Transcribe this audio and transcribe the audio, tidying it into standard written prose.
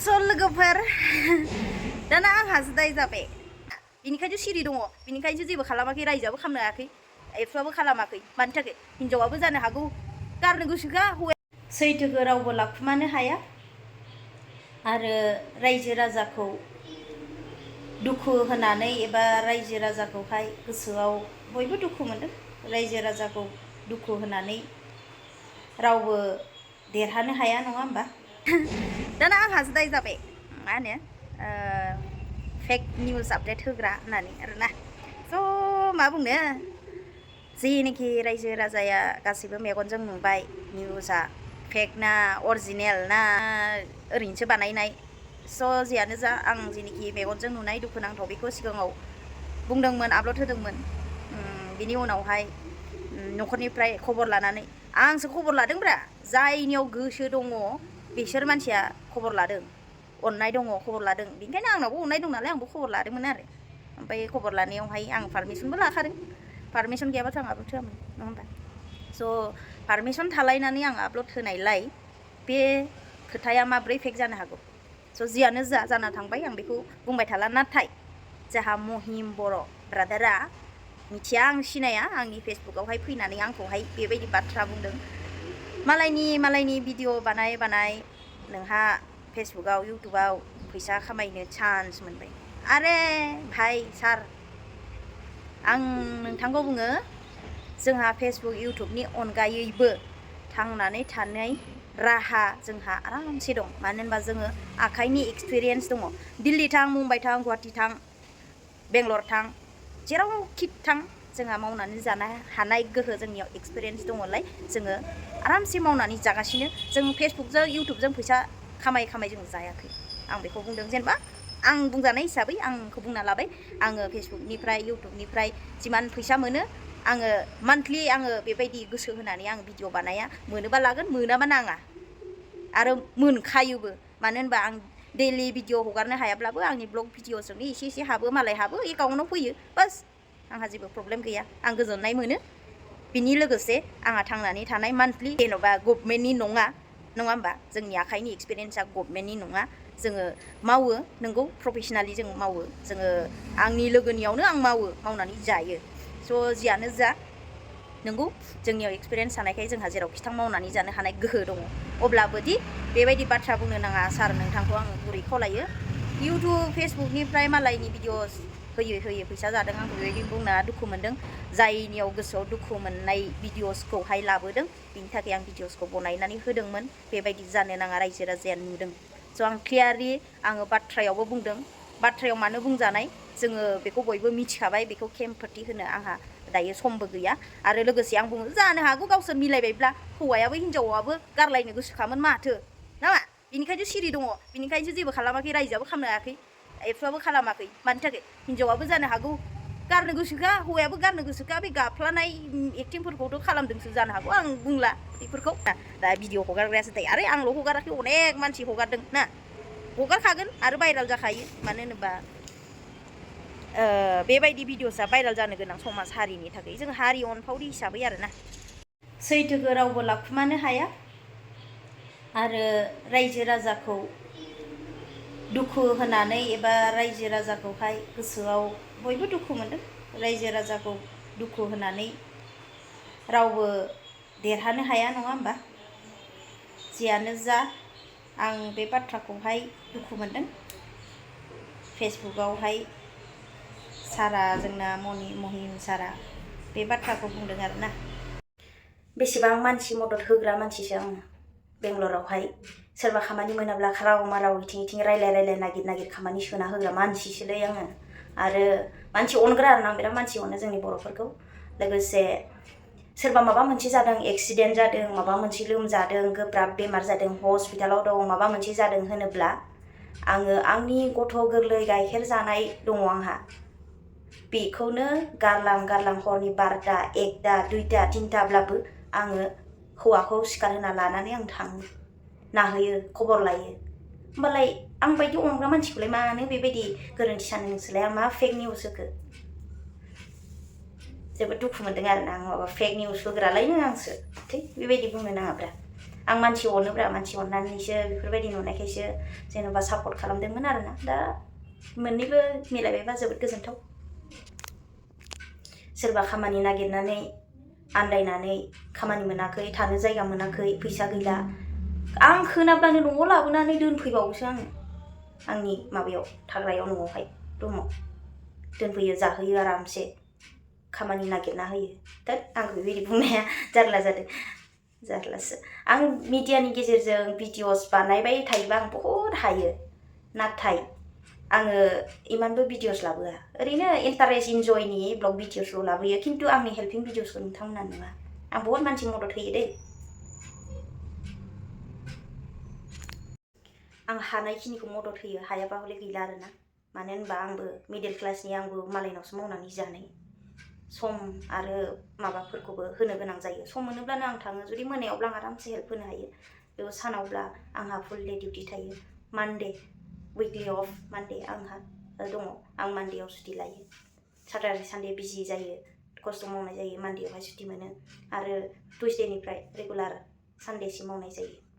लोगोफोर दाना आंहा दाय जाबाय बिनिखायनो सिरि दङ बिनिखायनो जेबो खालामाखै रायजोआबो खालामनो हायाखै एफ्राबो खालामाखै मानि थाखाय हिनजावाबो जानो हागौ गारनो गोसोखा हौवाया सैथोखौ रावबो लाखुमानो हाया आरो रायजो राजाखौ दुखु होनानै एबा रायजो राजाखौहाय गोसोआव बयबो दुखु मोनदों रायजो राजाखौ दुखु होनानै रावबो देरहानो हाया नङा होमबा दाना आंहासो दाय जाबाय मा होनो फेक निउज आपडेट होग्रा होननानै आरोना स' मा बुंनो जेनोखि रायजो राजाया गासैबो मेगनजों नुबाय निउजआ फेक ना अरिजिनेल ना ओरैनोसो बानायनाय स' जियानो जा आं जेनोखि मेगनजों नुनाय दुखुनांथाव बेखौ सिगाङाव बुंदोंमोन आपल'ड होदोंमोन बिनि उनावहाय न'खरनिफ्राय खबर लानानै आंसो खबर लादोंब्रा जायनियाव गोसो दङ बिसोर मानसिया खबर लादों अननाय दङ खबर लादों बेनिखायनो आंनावबो अननाय दं नालाय आंबो खबर लादोंमोन आरो ओमफ्राय खबर लानायावहाय आं पारमिसनबो लाखादों पारमिसन गैयाबाथ' आं आपल'ड होआमोन नङा होमबा स' पारमिसन थालायनानै आं आपल'ड होनायलाय बे खोथाया माब्रै फेक जानो हागौ स' जियानो जा जाना थांबाय आं बेखौ बुंबाय थाला नाथाय जोंहा महिम बर' ब्रादारा मिथिया आं सिनाया आंनि फेसबुकआवहाय फैनानै आंखौहाय बेबायदि बाथ्रा बुंदों मालायनि भिडिअ बानाय नोंहा फेसबुकआव इउटुबाव फैसा खामायनो चान्स मोनबाय आरे भाई सार आं नोंथांखौ बुङो जोंहा फेसबुक इउटुबनि अनगायैबो थांनानै थानाय राहा जोंहा आरामसे दं मानो होनबा जोङो आखाइनि एक्सपिरियेन्स दङ दिल्ली थां मुम्बाइ थां गुवाहाटि थां बेंगलर थां जेरावखि थां जोंहा मावनानै जानो हानाय गोहो जोंनियाव एक्सपिरियेन्स दङलाय जोङो आरामसे मावनानै जागासिनो जों फेसबुकजों इउटुबजों फैसा खामाय जों जायाखै आं बेखौ बुंदों जेनेबा आं बुंजानाय हिसाबै आंखौ बुंना लाबाय आङो फेसबुकनिफ्राय इउटुबनिफ्राय जिमान फैसा मोनो आङो मान्थलि आङो बेबायदि गोसो होनानै आं भिडिअ बानाया मोनोबा लागोन मोनाबा नाङा आरो मोनखायोबो मानो होनबा आं डेलि भिडिअ हगारनो हायाब्लाबो आंनि ब्लग भिडिअजोंनो एसे हाबो मालाय हाबो एकाउन्टाव फैयो बास आंहा जेबो प्रब्लेम गैया आं गोजोननाय मोनो बिनि लोगोसे आंहा थांनानै थानाय मान्थलि जेन'बा गभमेन्टनि नङा होमबा जोंनि आखाइनि एक्सपिरियेन्सआ गभमेन्टनि नङा जोङो मावो नोंगौ प्रफेसनेलि जों मावो जोङो आंनि लोगोनियावनो आं मावनानै जायो स' जियानो जा नोंगौ जोंनियाव एक्सपिरियेन्स थानायखाय जोंहा जेरावखि थां मावनानै जानो हानाय गोहो दङ अब्लाबोदि बेबायदि बाथ्रा बुंनो नाङा सार नोंथांखौ आङो गुरै खावलायो इउटुब फेसबुकनिफ्राय मालायनि भिडिअस होयै फैसा जादों आंखौ बेबायदि बुंना दुखु मोनदों जायनियाव गोसोआव दुखु मोननाय भिडिअसखौहाय लाबोदों बिनि थाखाय आं भिडिअसखौ बनायनानै होदोंमोन बेबायदि जानो नाङा रायजो राजाया नुदों स' आं क्लियारलि आङो बाथ्रायावबो बुंदों बाथ्रायाव मानो बुंजानाय जोङो बेखौ बयबो मिथिखाबाय बेखौ खेमफोरथि होनो आंहा दायो समबो गैया आरो लोगोसे आं बुङो जानो हागौ गावसोर मिलायबायब्ला हौवायाबो हिनजावाबो गारलायनो गोसोखामोन माथो नामा बिनिखायनो सिरि दङ बिनिखायनो जेबो खालामाखै रायजोआबो खालामनो हायाखै एफ्राबो खालामाखै मानि थाखाय हिनजावाबो जानो हागौ गारनो गोसोखा हौवायाबो गारनो गोसोखा बे गाफ्लानाय एक्टिंफोरखौथ' खालामदोंसो जानो हागौ आं बुंला बेफोरखौ दा भिडिअ हगारग्रायासो थायो आरो आंल' हगाराखै अनेक मानसि हगारदों ना हगारखागोन आरो भाइराल जाखायो मानो होनोबा बेबायदि भिडिअसआ भाइराल जानो गोनां समाज हारिनि थाखाय जों हारि अनफावरि हिसाबै आरोना सैथोखौ रावबो लाखुमानो हाया आरो रायजो राजाखौ दुखु होनानै एबा रायजो राजाखौहाय गोसोआव बयबो दुखु मोनदों रायजो राजाखौ दुखु होनानै रावबो देरहानो हाया नङा होमबा जियानो जा आं बे बाथ्राखौहाय दुखु मोनदों फेसबुकआवहाय सारा जोंना महिम सारा बे बाथ्राखौ बुंदों आरोना बेसेबां मानसि मदद होग्रा मानसिसो आङो बेंगलरावहाय सोरबा खामानि मोनाब्ला खाराव माराव इथिं रायलाय नागिर खामानि सोना होग्रा मानसिसोलै आङो आरो मानसि अनग्रा आरोना आं बिराद मानसि अनो जोंनि बर'फोरखौ लोगोसे सोरबा माबा मोनसे जादों एक्सिडेन्ट जादों माबा मोनसे लोमजादों गोब्राब बेमार जादों हस्पिटालाव दं माबा मोनसे जादों होनोब्ला आङो आंनि गथ' गोरलै गाइखेर जानाय दङ आंहा बेखौनो गारलां हरनि 12टा 1टा 2टा 3टाब्लाबो आङो हौवाखौ सिखारहोना लानानै आं थाङो नाहैयो खबर लायो होमबालाय आं बायदि अनग्रा मानसिखौलाय मानो बेबायदि गोरोन्थि सानो नोंसोरलाय आं मा फेक निउस होखो जोबोद दुखु मोनदों आरोना आं माबा फेक निउस होग्रालायनो आंसो थै बेबायदि बुंनो नाङाब्रा आं मानसि अनोब्रा मानसि अननानैसो बेफोरबायदि नुनायखायसो जेनेबा सापर्ट खालामदोंमोन आरोना दा मोननैबो मिलायबायबा जोबोद गोजोनथाव सोरबा खामानि नागिरनानै आन्दायनानै खामानि मोनाखै थानो जायगा मोनाखै फैसा गैला आं खोनाब्लानो न'आव लाबोनानै दोनफैबावोसो आंनि माबायाव थाग्रायाव न'आवहाय रुमाव दोनफैयो जाहोयो आरामसे खामानि नागिरना होयो दा आं बेबायदि बुंनाया जारला जादों जारलासो आं मिडियानि गेजेरजों भिडिअस बानायबाय थायोबा आं बहुद हायो नाथाय आङो इमानबो भिडिअस लाबोआ ओरैनो इन्टारेस्ट इन्जयनि ब्लग भिडिअसल' लाबोयो खिन्थु आंनि हेल्पिं भिडिअसखौ नोंथांमोना नुवा आं बहुत मानसि मदद होयो दै आं हानायखिनिखौ मदद होयो हायाबा हले गैला आरोना मानो होनबा आंबो मिडिल क्लासनि आंबो मालायनावसो मावनानै जानाय सम आरो माबाफोरखौबो होनो गोनां जायो सम मोनोब्लानो आं थाङो जुदि मोनायावब्ला आं आरामसे हेल्प होनो हायो बेयाव सानावब्ला आंहा फुल डे डिउटि थायो मानडे उइकलि अफ मानडे आंहा दङ आं मानडेयाव सुटि लायो साटारडे सानडे बिजि जायो खस्थ' मावनाय जायो मानडेयावहाय सुटि मोनो आरो टुइसडेनिफ्राय रेगुलार सानडेसिम मावनाय जायो